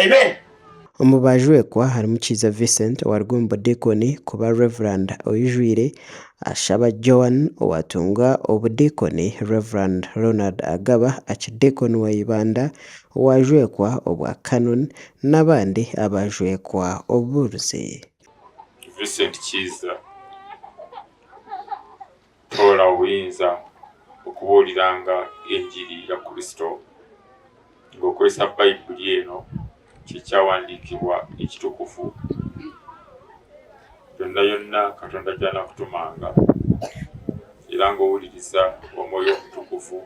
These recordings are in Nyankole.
Amen. Omu baajwekwa harimu Kiiza Vincent owaruga omu budiikoni kuba Rev. Oijwire, Ashaba Joan owatunga obudiikoni, Rev. Ronald Agaba Archdeacon wa Ibanda owaajwekwa obwa Canon n'abandi abaajwekwa obubuurizi. Vincent Kiiza, Toora obuyinza okubuuriranga engiri ya Kristo ng'okozesa Baibuli eno ky'ekyawandiikibwa ekitukuvu. Yonna yonna Katonda gy'anakutumanga era ng'owuliriza Omwoyo Omutukuvu.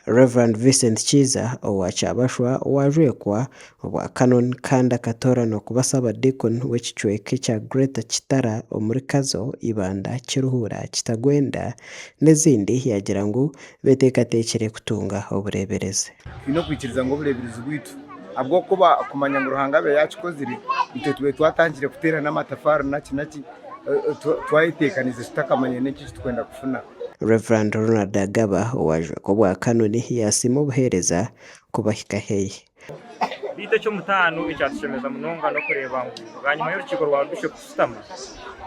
Rev. Vincent Kiiza owa Kyabashwa owajwekwa obwa Canon kandi akatooranwa kuba Ssaabadiikoni w'ekicweka ekya Greater Kitara omuri Kazo, Ibanda, Kiruhura, Kitagwenda n'ezindi yaagira ngu beteekateekire kutunga obureeberezi. Twine okwikiriza ngu obureeberezi bwaitu ahabw'okuba kumanya ngu Ruhanga abaire yaakikozire, itwe tubaire twatandikire kuteerana amatafaari naki naki, twayeteekaniise tutakamanyire n'enki eki turikwenda kufuna. Rev. Ronald Agaba owaajwekwa obwa Kanoni yaasiima obuheereza kubahika haihi. Beitu eky'omutaano ekyatushemeza munonga n'okureeba ngu bwanyima y'orukiiko rwa Bishop kushutama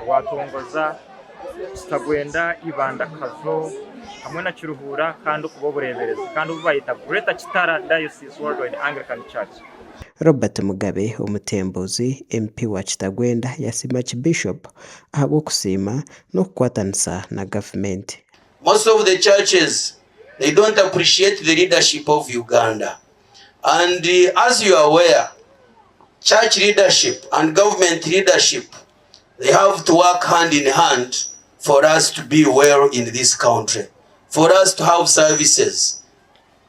rwatongoza Kitagwenda, Ibanda, Kazo hamwe na Kiruhura kandi okuba obureeberezi kandi obu bayeta Greater Kitara Diocese Worldwide Anglican Church. Robert Mugabe Omutembuzi, MP wa Kitagwenda yasiima Archbishop ahabw'okusiima n'okukwatanisa na gavumenti. Most of the churches they don't appreciate the leadership of Uganda and as you are aware church leadership and government leadership they have to work hand in hand for us to be well in this country for us to have services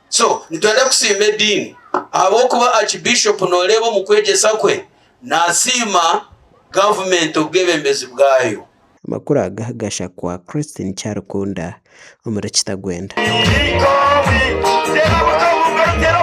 So nitwenda kusiima ediini ahabw'okuba Archbishop noreeba omu kwegyesa kwe nasiima gavumenti obwebembezi bwayo. Amakuru aga gashakwa Christine Kyarikunda omuri Kitagwenda.